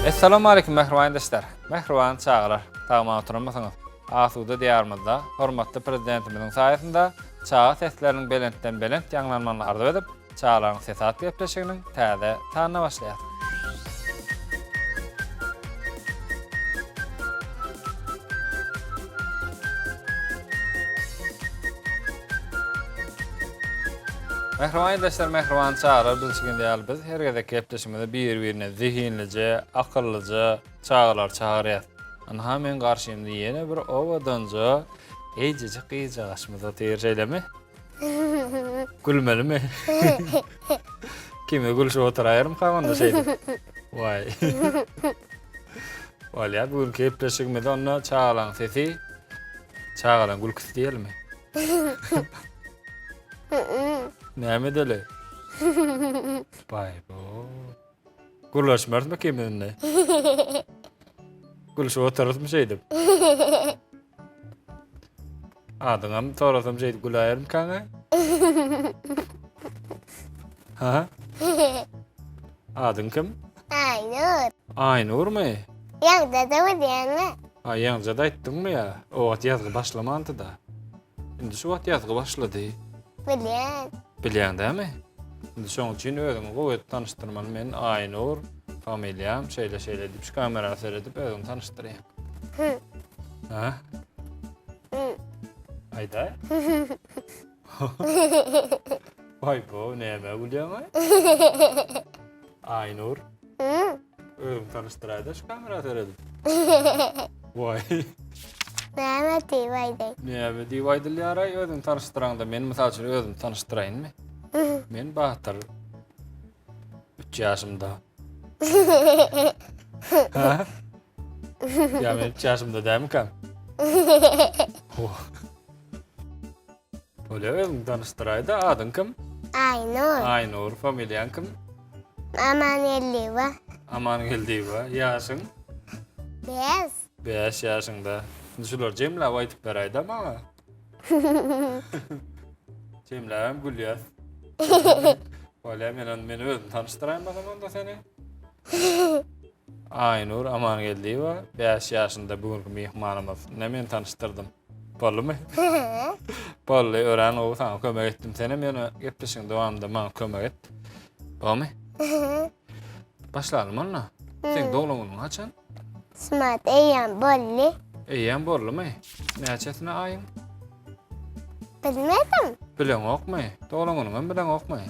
Essalamu aleýkum mähriban ildeşler, mähriban çagalar, sagman oturanmysyňyz? Asuda diýarymyzda hormatly Prezidentimiziň saýasynda çaga sesleriniň belentden belent ýaňlanmagyny arzuw edip, Çagalaryň sesi atly gepleşiginiň täze sanyna başlaýarys. Mähriban ildeşler, mähriban çagalar, bilşiňiz ýaly biz her gezek gepleşigimizde bir-birine zehinlije, akyllyja çagalary çagyrýarys. Ynha meň garşymda ýene bir owadanja, eýjejik gyzjagaşymyz otyr, şeýlemi? Gülmelimi? Kime gülşüp oturaýarymka onda şeýdip? Waý. Bolýar, bu günki gepleşigimizde onda çagalaň sesi, çagalaň gülküsi diýelimi? Näme edeli? Baý bu. Gürleşmerismi ikimiz indi? Gülüşip oturarysmy şeýdip? Adyňam sorasam şeýdip güläýermikäň-ä? Ha? Adyň kim? Aýnur. Aýnurmy? Ýaňja-da bilýäň-ä. Ha, ýaňja-da aýtdyňmy ýa? O wagt ýazgy başlamandy-da. Indi şu wagt ýazgy başlady. Bilýän. Bilýäň dämi? Indi şoň üçin özüňi gowy edip tanyşdyrmaly. Men Aýnur, familiýam şeýle-şeýle diýip şu kamera seredip özüňi tanyşdyrýaň. Hı. Ha? Hı. Aýdaý. Waý bu näme gülýäň-aý? Aýnur. Hı. Özüňi tanyşdyraýda şu kamera seredip. Waý. Näme diýip aýdaý? Näme diýip aýdylýar-aý özüňi tanyşdyraňda? Men mysal üçin özümi tanyşdyraýynmy? Men Batyr. 3 ýaşymda. Ha? Ýa men 3 ýaşymda dälmikäm? Bolýa özüňi tanyşdyraýda adyň kim? Aýnur. Aýnur, familiýaň kim? Amangeldiýewa. Amangeldiýewa, ýaşyň? Bäş. Bäş ýaşyňda. Indi şulary jemläp aýdyp beräýdä maňa. Jemläbem gülýäs. Bolýa men ony men özüm tanyşdyraýyn basam onda seni. Aýnur Amangeldiýewa 5 ýaşynda bu günki myhmanymyz. Ine men tanyşdyrdym. Boldumy? Boldy, örän gowy saňa kömek etdim. Senem ýöne gepleşigiň dowamynda maňa kömek et. Bolmy? Başlalymy onda? Seň doglan günüň haçan? Şumat eýýäm boldy. Eýýäm boldumy? Näçesine aýyň? Bilmedim. Bileňokmy? Doglan günüňem bileňokmy?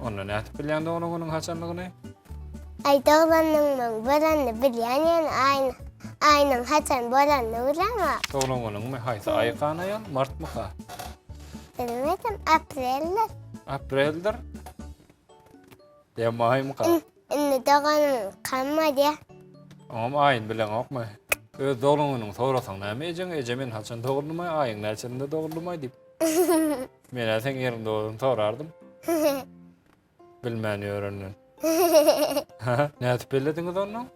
Onda nädip bilýäň doglan günüň haçanlygyny? Aý doglanynymyň bolanyny bilýän ýöne aýyň aýynyň haçan bolanyny bilemok. Doglan günüňmi? Haýsy aý ganaýan? Martmyka? Bilmedim, apreldir. Apreldir. Ýa maýmyka? Indi doganymyň kalmady. Oňam aýyny bileňokmy? Öz doglan günüňi sorasaň näme ejeňe? Eje men haçan doguldymaý, aýyň näçesinde doguldymaý diýip. Men-ä seň ýeriňde bolsam sorardym. Bilmän ýörenden. Ha, nädip bellediňiz onnoň?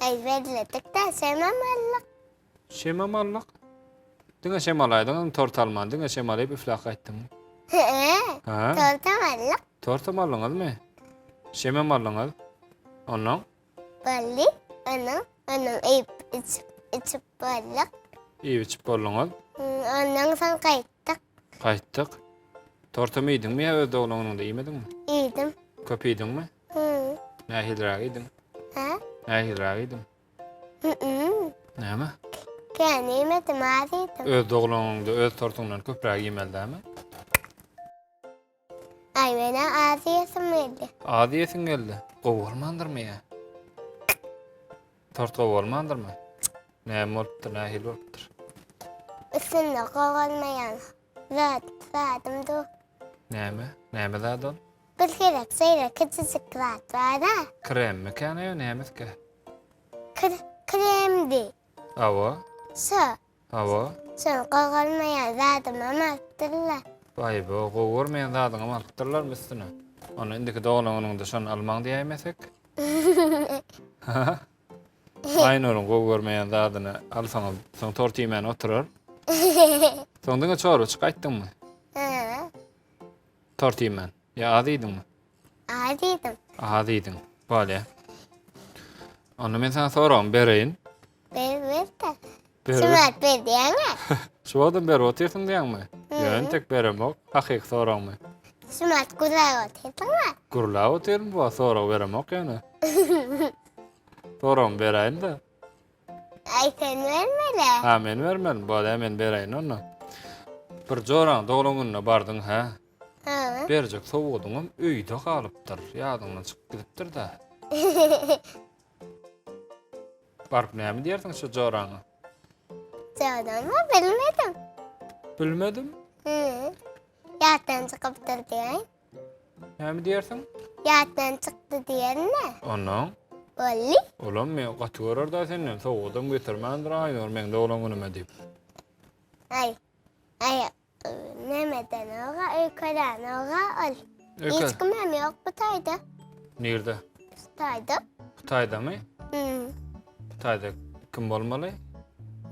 Aý belledik-dä, şemem aldyk. Şemem aldyk. Diňe şem alaýdyňyzmy, tort alman, diňe şem alyp üfläp gaýtdyňmy? He, Ha? tortam aldyk. Tortam aldyňyzmy? Şemem aldyňyz. Onnoň? Boldy. Onuň, onuň iýip içip, içip bolduk. Iýip içip bolduňyz. Ondan soň gaýtdyk. Gaýtdyk. Tortam iýdiňmi ýa öz doglan günüňde iýmediňmi? Iýdim. Köp iýdiňmi? Hı. Nähiliräk iýdiň? Hä? Nähiliräk iýdiň? Hı. Näme? Kän iýmedim, az iýdim. Öz doglan günüňde öz tortuňdan köpräk iýmeli dämi? Aý menä az iýesim geldi. Az iýesiň geldi. Gowy bolmandyrmy ýa? Tort gowy bolmandyrmy? Näme bolupdyr, nähili bolupdyr? Üstünde gogalmaýan zat, zadym dur. Näme? Näme zat ol? Bir gezek şeýle kiçijik zat bar-a. Kremmikä näme, nämesikä? Kr kremdi. Hawa. Şo. Hawa. Şol gogalmaýan zadymam alypdyrlar. Baý-bo, gowy görmeýän zadyňam alypdyrlarmy üstüne? Onda indiki doglan günüňde şony almaň diýäýmesek? Ha? Aýnuryň gowy görmeýän zadyny alsaňyz, soň tort iýmän oturar. Soň diňe çorba içip gaýtdyňmy? Hä. Tort iýmän. Ýa az iýdiňmi? Az iýdim. Az iýdiň. Bolýa. Onda men saňa soragymy bereýin. Ber ber-de. Şu wagt ber diýýäňä. Şu wagtam berip otyrsyň diýýäňmi? Ýöne entek beremok hakyky soragymy. Şu wagt gürläp otyrsyň-a. Gürläp otyryn bu wagt sorag beremok ýöne. Soragymy beräýin-de. Aý sen bermeli. Ha men bermeli. Bolýa men beräýin onda. Bir joraň doglan gününe bardyň hä? Ha. Berjek sowgadyňam öýde galypdyr. Ýadyňdan çykyp gidipdir-dä. Baryp näme diýersiň şu joraňa? Jorama bilmedim. Bilmedim. Hı. Ýatdan çykypdyr diýen. Näme diýersiň? Ýatdan çykdy diýerin-de. Ondan? Boldy. Olam men gaty görer-dä senden, sowgadam getirmändir Aýnur meň doglan günüme diýip. Aý. Aý, Nämeden oga öýkelän oga ol. Öýke. Hiç kim hem ýok bu taýda. Nirde? Bu taýda. Bu taýdamy? Hmm. Bu taýda kim bolmaly?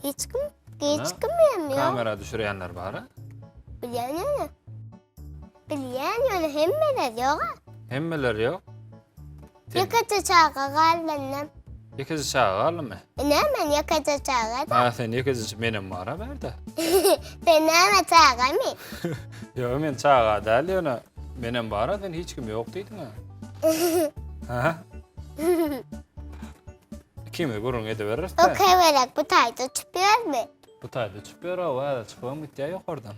Hiç kim, hiç kim hem ýok. Kamera düşürýänler bar-a? Bilýän ýöne. Bilýän ýöne hemmeler ýok-a. Hemmeler ýok. Ýekeje çaga galdy menden. Ýekeje çaga galdymy? Ine men ýekeje çaga da. Ha sen ýekeje menem bar-a bärde. Sen näme çagamy? Ýok men çaga däl ýöne menem bar-a sen hiç kim ýok diýdiň-ä. Ha? Ikimiz gürrüň edibereris-dä. O kebelek bu taýda uçup ýörmi? Bu taýda uçup ýör, hawa, häzir çykybam gitýär ýokardan.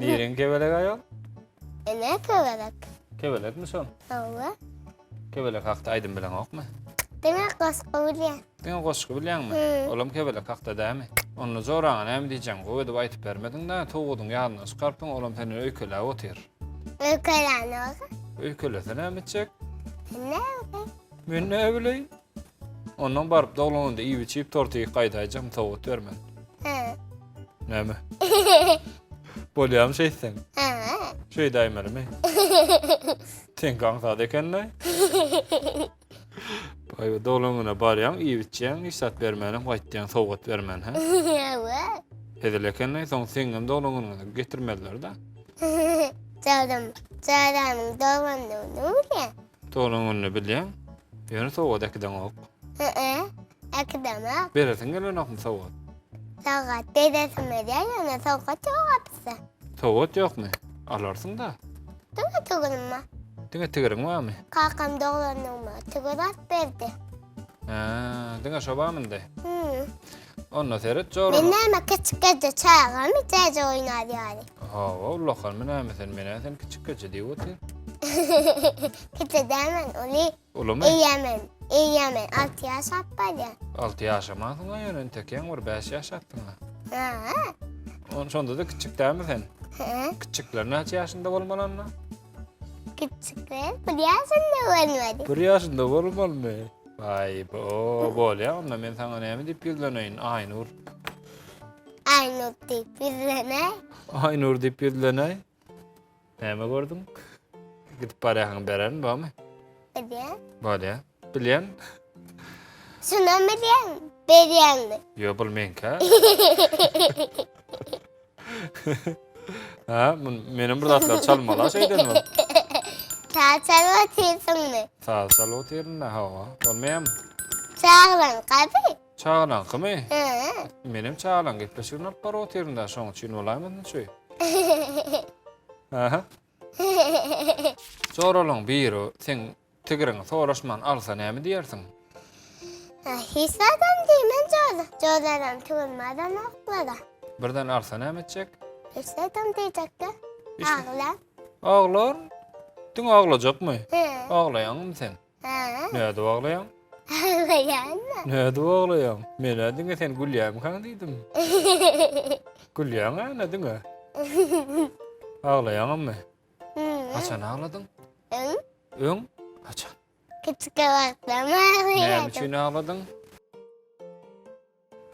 Nireň kebelek aýol? Ene kebelek. Kebelekmi şol? Hawa. Kebelek hakda aýdym bileňokmy? Diňe goşgy bilýän. Diňe goşgy bilýäňmi? Olam kebelek hakda dämi? Onda joraňa näme diýjeň? Gowy edip aýdyp bermediň-dä, towugyň ýadyndan çykarypsyň, olam senden öýkeläp otyr. Öýkelänok. Öýkelese näme etjek? Sen näme bileýin? Men näme bileýin? Ondan baryp doglan günde iýip-içip, tort iýip gaýdaýjak, sowgat bermen. Hä. Näme? Bolýamy şeýtseň? Hä. Şeýdäýmelimi? Seňki aňsat eken-le. Baý, doglan güne barýaň, iýip-içýäň, hiç zat bermänem gaýtýaň, sowgat bermän, hä? Hawa. Hezil eken-le, soň seňňem doglan günüňe getirmezler-dä. Jaram, jaramyň doglan gününi bilýän. Doglan gününi bilýäň, ýöne sowgat äkideňok. Hä, äkidemok. Beresiň gelenokmy sowgat? Sowgat beresim gelýär, ýöne sowgat ýok-a bizde. Sowgat ýokmy? Alarsyň-da. Diňe tigrim bar. Diňe tigriň barmy? Kakam doglandygyma tigir alyp berdi. Hä, diňe şo barmy indi? Hü. Onda seret jora. Men näme kiçikgeje çagamy jäje oýnar ýaly. Hawa, ullakanmy näme sen? Men-ä sen kiçikgeje diýip otyr. Kiçi däl men, uly. Ulumy? Eýýäm men, eýýäm men 6 ýaşap barýan. 6 ýaşamansyň-a ýöne entek ýaň bir 5 ýaşapsyň-a. Hä. On şonda-da kiçjik dälmi sen? Hä. Kiçjikler näçe ýaşynda bolmaly onda? Kiçjikler bir ýaşynda bolmaly. Bir ýaşynda bolmalymy? Aý, o bolýa onda men saňa näme diýip ýüzleneýin, Aýnur? Aýnur diýip ýüzlenäý. Aýnur diýip ýüzlenäý. Näme gördüň? Gidip barýaň bererin barmy? Bilýän. Bolýa. Bilýän. Şunam bilýän, berýäňmi? Ýok, bul meňkä. Ha, mun menem bir zatlar çalmaly şeýden bol. Saz çalyp otyrsyňmy? Saz çalyp otyryn-da, hawa. Bolmaýamy? Çagalaň gaby. Çagalaňkymy? Hä. Menem çagalaň gepleşigini alyp baryp otyryn-da, şoň üçin bolaýmasyn şu. Aha. Joralaň biri seň tigriňi soraşman alsa näme diýersiň? Hiç zadam diýmen jora. Joralam tigirimi alanoklar-a. Birden alsa näme etjek? Hiç zadam diýjekde. Aglar. Aglar? Diňe aglajakmy? Hä. Aglaýaňmy sen? Hä. Nädip aglaýaň? Aglaýan-da. Nädip aglaýaň? Men-ä diňe sen gülýämikäň diýdim. Gülýäň-ä ene diňe. Aglaýaňammy? Haçan agladyň? Öň. Öň? Haçan? Kiçijik wagtlarym aglaýardym. Näme üçin agladyň?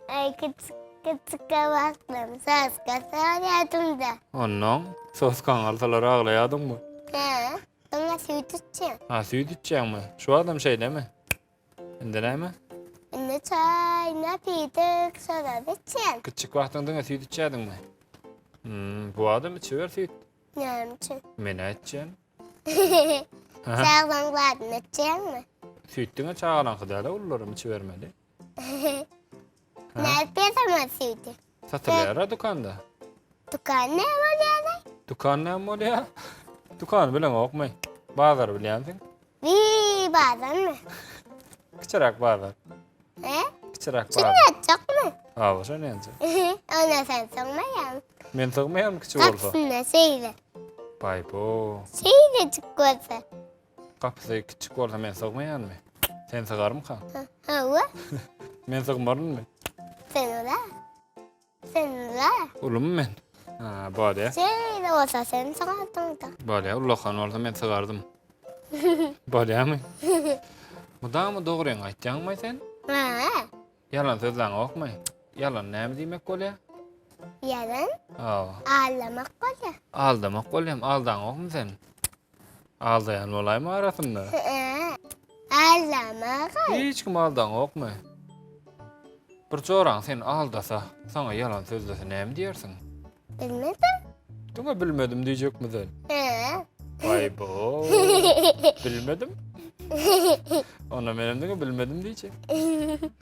Ay kiçik kiçik wagtlarym soska sorýardym-da. Onnoň soskaňy alsalar aglaýardyňmy? Hä. Diňe süýt içýän. Ha, süýt içýäňmi? Şu wagtam şeýlemi? Indi näme? Indi çaý, napitok, şolary içýän. Kiçjik wagtyň diňe süýt içýärdiňmi? Hmm, bu adam içiber süýt. Näme üçin? Men-ä içýän. Çagalaň zadyny içýäňmi? Süýt diňe çagalaňky däl-ä, ulularam içibermeli. Nädip ýasamaly süýdi? Satylýar-a dükanda. Dükan näme bolýar-aý? Dükan näme bolýar? Dükany bileňokmy? Bazary bilýänsiň. Wiý, bazarmy? Kiçiräk bazar. He? Kiçiräk Şuny bazar. ýatjakmy? Hawa, şony ýanjak. Ona sen sygmaýaň. Men sygmaýarmy kiçi bolsa? Gapysynda şeýle. Baý-bo. Şeýlejik bolsa. Gapysy kiçjik bolsa men sygmaýanmy? Sen sygarmykaň? Hawa. Men sygmarynmy? Sen ula. Sen ula. Ulumy men? Ha, bolýa. Şeýle bolsa sen sygardyň-da. Bolýa, ullakan bolsa men sygardym. Bolýamy? Mydama dogryňy aýtýaňmy sen? Ha. Ýalan sözläňokmy? Ýalan näme diýmek bolýa? Ýalan? Hawa. Aldamak bolýa. Aldamak bolýamy? Aldaňokmy sen? Aldaýan bolaýma arasynda? Aldamak. Hiç kim aldaňokmy? Bir joraň seni aldasa, saňa ýalan sözlese näme diýersiň? Bilmedim. Diňe bilmedim diýjekmi sen? He. Waý bo. Bilmedim. Onda menem diňe bilmedim diýjek.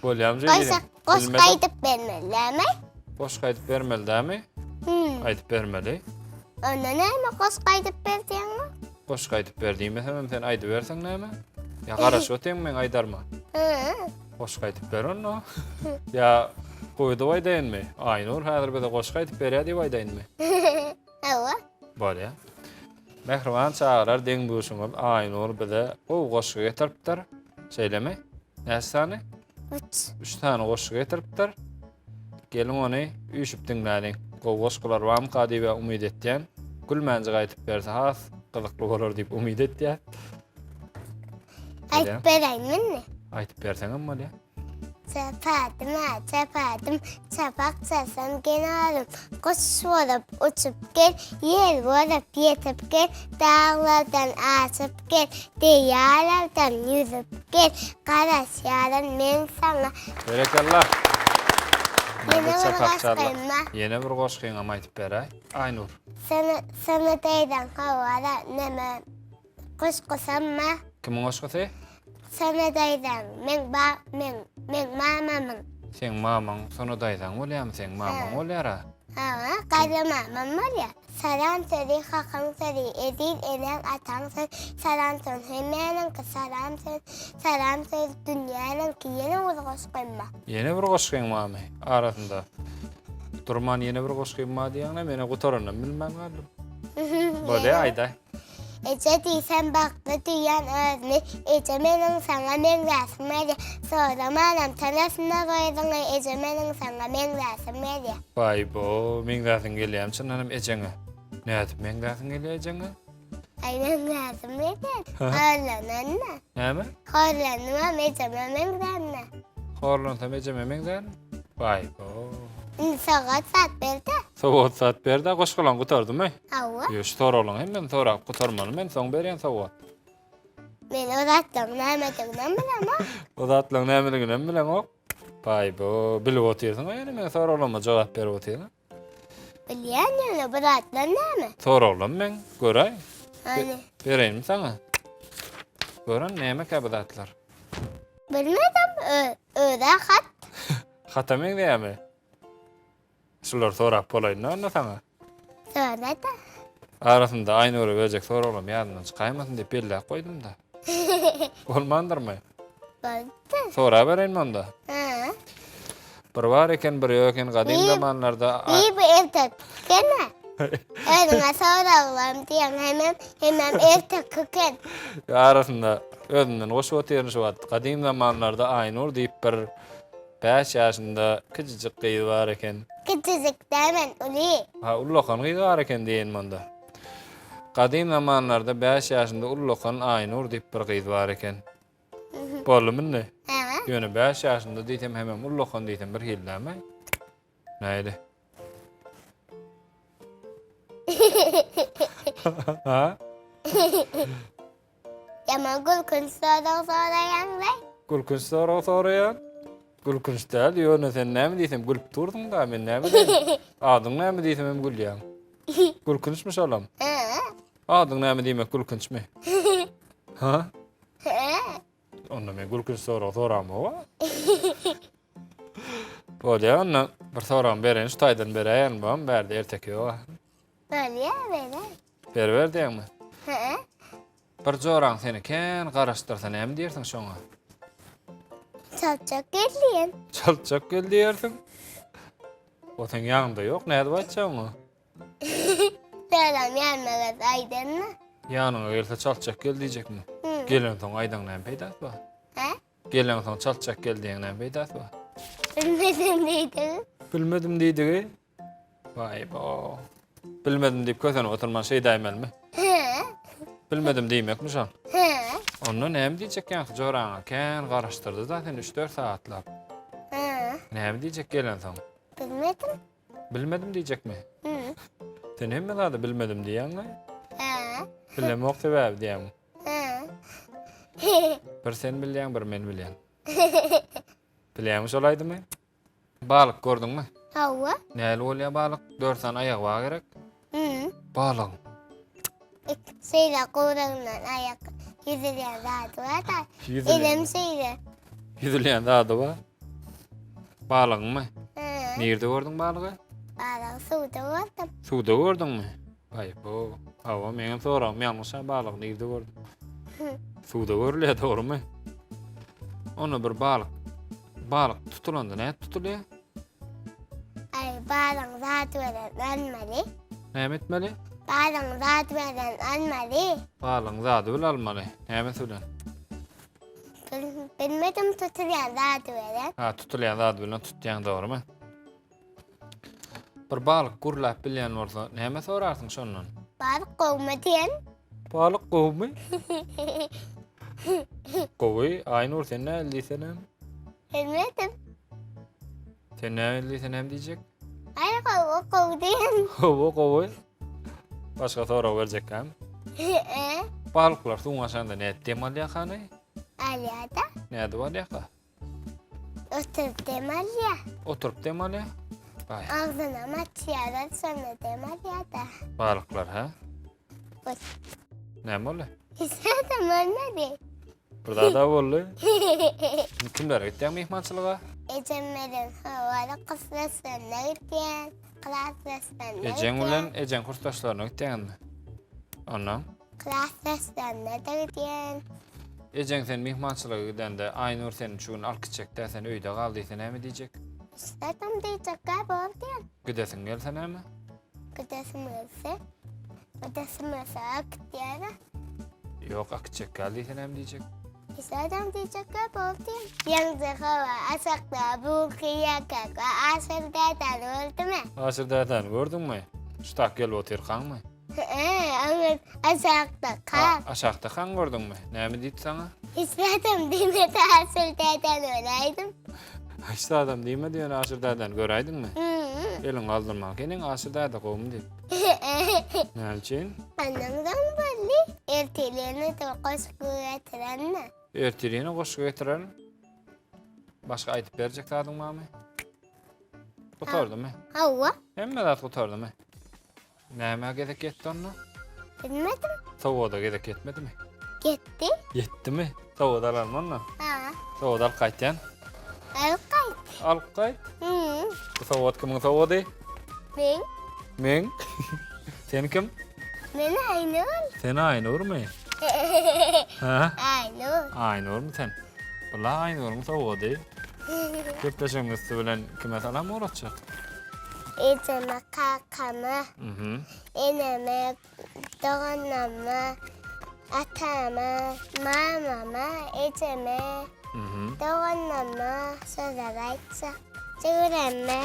Bolýamy şeýle? Goşa, goşgy aýdyp bermeli dämi? Goşgy aýdyp bermeli dämi? Hmm. Aýdyp bermeli. Onda näme goşgy aýdyp ber diýeňmi? Goşgy aýdyp ber diýmesem hem sen aýdyberseň näme? Ýa garaşyp otyň meň aýdaryma. Hı. Goşgy aýdyp ber onda. Ýa goýdup aýdaýynmy? Aýnur häzir bize goşgy aýdyp berýär diýip aýdaýynmy? Hawa. Bolýar. Mähriban çagalar deň-duşuňyz Aýnur bize gowy goşgy getiripdir. Şeýlemi? Näçe sany? Üç. Üç sany goşgy getiripdir. Geliň ony üýşüp diňläliň. Gowy goşgular barmyka diýip umyt etýän. Gülmänjik aýdyp berse has gyzykly bolar diýip umyt etýän. Aýdyp beräýinmi indi? Aýdyp berseňem bolýar. Çapadym-a, çapadym, çapak çalsam kenarym. Guş bolup uçup gel, ýel bolup ýetip gel, daglardan aşyp gel, derýalardan ýüzüp gel, garaşýaryn men saňa. Berekella! Ýene bir goşgym bar. Ýene bir goşgyňam aýdyp beräý, Aýnur. Sana daýzaň howara neme goşgusam bar. Kimiň goşgusy? Sona daýzaň, meň ba, meň, meň mamamyň. Seň mamaň Sona daýzaň bolýarmy? Seň mamaň bolýar-a? Hawa, garry mamam bolýar. Salam sözi Hakyň sözi, eziz eneň ataň sözi, salam söz hemmäniňki, salam söz, salam söz dünýäniňki. Ýene bir goşgym bar. Ýene bir goşgyň barmy arasynda? Durman ýene bir goşgym bar diýýäň-le, men-ä gutaranynam bilmän galdym. Bolýa, aýdaý. Eje diýsem bagtly duýýan özümi, Eje meniň saňa meňzäsim gelýär. Soramanam tanasynlar gyzyňy, Eje meniň saňa meňzäsim gelýär. Baý-bo, meňzäsiň gelýärmi çyndanam ejeňe? Nädip meňzäsiň gelýär ejeňe? Aý meňzäsim gelýär. Horlananda. Näme? Horlandymam ejeme meňzände. Horlansam ejeme meňzärin? Baý-bo. Indi sowgat zat ber-de. Sowgat zat ber-de, goşgulaň gutardymy? Hawa. Ýo, şu soraglaryň hemmesini sorap gutarmaly men, soň berýän sowgat. Men o zatlaryň nämediginem bilemok. O zatlaryň nämediginem bileňok. Baý-bo, bilip otyrsyň-a ýöne meň soraglaryma jogap berip otyrsyň. Bilýän ýöne bu zatlar näme? Soraglam meň, göräý. Hany. Bereýinmi saňa? Gören nämekä bu zatlar? Bilmedim, öz-ä hat. Hata meňzeýärmi? Şulary sorap bolaýyn-da onda saňa. Sora-da. Arasynda Aýnura berjek soraglarym ýadymdan çykaýmasyn diýip belläp goýdum-da. Bolmandyrmy? Boldy. Sorabereýinmi onda? Hä. Bir bar eken, bir ýok eken gadym zamanlarda. Bi bu ertek eken-ä. Özüňe soraglarym diýen hemem, hemem ertek eken. Arasynda özümden goşup otyryn şu wagt. Gadym zamanlarda Aýnur diýip bir Bäş ýaşynda kiçijik gyz bar eken. Kiçijik däl men uly. Ha ullakan gyz bar eken diýeýin onda. Gadym zamanlarda bäş ýaşynda ullakan Aýnur diýip bir gyz bar eken. Boldumy indi? Hä. Ýöne bäş ýaşynda diýsem hemem ullakan diýsem bir hili dälmi? Nähili? Ha? Ýaman gülkünç sorag soraýaň-laý. Gülkünç sorag soraýan? Gülkünç däl, ýöne sen näme diýsem gülüp dursuň-da, men näme diýdim? Adyň näme diýsem hem gülýäň. Gülkünçmi şolam? Hä. Adyň näme diýmek gülkünçmi? Ha? He. Onda men gülkünç sorag soramok. Bolýar onda bir soragmy bereýin şu taýdan beräýerin bam bärde erteki ýok. Bolýar berer. Beriber diýeňmi? He. Bir joraň seni kän garaşdyrsa näme diýersiň şoňa? Çaltjak gel diýen. Çaltjak gel diýersiň. O seň ýanyňda ýok, nädip aýtjak oňa? Joram ýanyma gelse aýdaryn-a. Ýanyňa gelse çaltjak gel diýjekmi? Gelensoň aýdaň näme peýdasy bar? Hä? Gelensoň çaltjak gel diýeň näme peýdasy bar? Bilmedim diýdigi. Bilmedim diýdigi? Waý bo. Bilmedim diýip kösenip oturman şeýdäýmelimi? Hä? Bilmedim diýmekmi şol? Hä? Onda näme diýjek ýaňky joraňa? Kän garaşdyrdy-da seni üç-dört sagatlap. Hä? Näme diýjek gelensoň? Bilmedim. Bilmedim diýjekmi? Hı. Sen hemme zady bilmedim diýýäňmi? Hä? Bilemok sebäbi diýýäňmi? Hä? Bir sen bilýäň, bir men bilýän. Bilýäňmi şol aýdymy? Balyk gördüňmi? Hawa. Näli bolýar balyk? Dört sany aýagy bar gerek. Hı. Balygyň. Şeýle gowragyndan aýak ýüzülýän zady bar-da. Ýüzülýän. Elem şeýle. Ýüzülýän zady bar. Balygyňmy? Hı. Nirde gördüň balygy? Balygy suwda gördüm. Suwda gördüňmi? Aý, bu hawa, meňem soragym ýalňyş-a, balygy nirde gördüň? Suwda görülýär, dogrumy? Onda bir balyk balyk tutulanda nädip tutulýar? Aý, balygyň zady bilen almaly. Näme etmeli? Balygyň zady bilen almaly. Balygyň zady bilen almaly. Nämesi bilen? Bilmedim tutulýan zady bilen. Ha, tutulýan zady bilen tutýaň, dogrumy? Bir balyk gürläp bilýän bolsa, näme sorarsyň şondan? Balyk gowmy diýen. Balyk gowmy? Gowy. Aýnur sen nähili diýsenem? Bilmedim. Sen nähili diýsenem diýjek? Aý gowy gowy diýen. Gowy gowy. Başga sorag berjekkäm? Ee, Balyklar suwuň aşagynda nädip dem alýar hany? Alýar-da. Nädip alýarka? Oturyp dem alýar. Oturyp dem alýar? Baý. Agzynam açýarlar, şonda dem alýar-da. Balyklar, hä? Oý. Näme boldy? Hiç zadam bolmady. Bir zada boldy. Kimlere gitýäň myhmançylyga? Ejem bilen howada kursdaşlaryna gitýän, klasdaşlaryna Ejeň gitýän. bilen ejeň kursdaşlaryna gitýäňmi? Ondan? Klasdaşlaryna-da gidýän. Ejeň sen myhmançylyga gidende, Aýnur seni şu gün alyp gitjek-dä, sen öýde gal diýse näme diýjek? Isledim diýjek-ä bor diýen. Gidesiň gelse näme? Gidesim gelse, gidesim gelse gidýän-ä. Ýok, akytjak gal diýse näme diýjek? Isledim diýjek-ä bor diýen. Ýaňja hawa aşakda bu ýakak Aşyr dädäni gördüm-ä. Aşyr dädäni gördüňmi? Şu tak gelip otyrkaňmy? Hä, aşakda kaň. Aşakda kaň gördüňmi? Näme diýdi saňa? Hiç zadam diýmedi, Aşyr dädäni göräýdim. Hiç zadam diýmedi, ýöne Aşyr dädäni göräýdiňmi? Eliňi galdyrman, Seniň Aşyr däde gowumy diýip. Näme üçin? Ondan soň boldy. Ertir ýene-de goşgy getirerin-dä. Ertir ýene goşgy getirerin. Başga aýdyp berjek zadyň barmy? Gutardymy? Hawa. Hemme zat gutardymy? Nämä gezek ýetdi onda? Bilmedim. Sowgada gezek ýetmedimi? Ýetdi. Ýetdimi? Sowgat alalmy onda? Ha. Sowgat alyp gaýtýan. Alyp gaýt. Alyp gaýt. Hı. Bu sowgat kimiň sowgady? Meň. Meň. Sen kim? Men Aýnur. Sen Aýnurmy? Ha? Aýnur. Aýnurmy sen? Bula Aýnuryň sowgady. Gepleşigiň üsti bilen kime salam ugratjak? Ejeme, kakama, eneme, doganlaryma, atama, mamama, ejeme, doganlaryma sözler aýtjak. Jigireme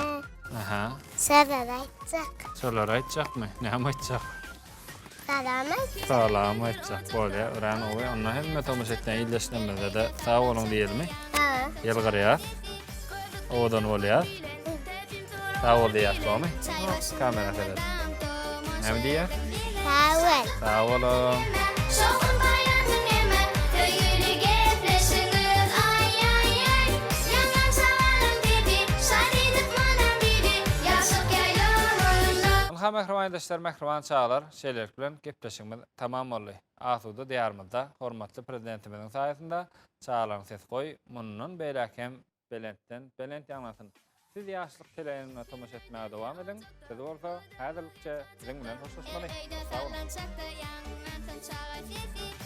sözler aýtjak. Şolary aýtjakmy? Näme aýtjak? Salam aýtjak. Salam aýtjak. Bolýar, örän gowy. Onda hemme tomaşa etýän ildeşlerimize-de sag boluň diýelimi? Ha. Ýylgyrýas. Owadan bolýar. Sag bol diýýäs bormy? Kamera seret. Näme diýýäs? Sag bol. Sag boluň. Şowhun baýramyň eme, söýgüli gepleşiňiz, aý, aý, aý. Ýaňlan şabalyň bibi, şat edip manam bibi, ýaşlyk ýaýlamynda. Ylham. mähriban ildeşler, mähriban çagalar, şeýlelik bilen gepleşigimiz tamam boldy. Asuda Diýarymyzda hormatly Prezidentimiziň saýasynda çagalaryň sesi goý, mundan beýläk hem belentden belent ýaňlansyn. Siz Ýaşlyk teleýaýlymyna tomaşa etmäge dowam ediň, biz bolsa häzirlikçe siziň bilen hoşlaşmaly. Her öýde Sag boluň! sallançakda ýaňlansyn çaga sesi.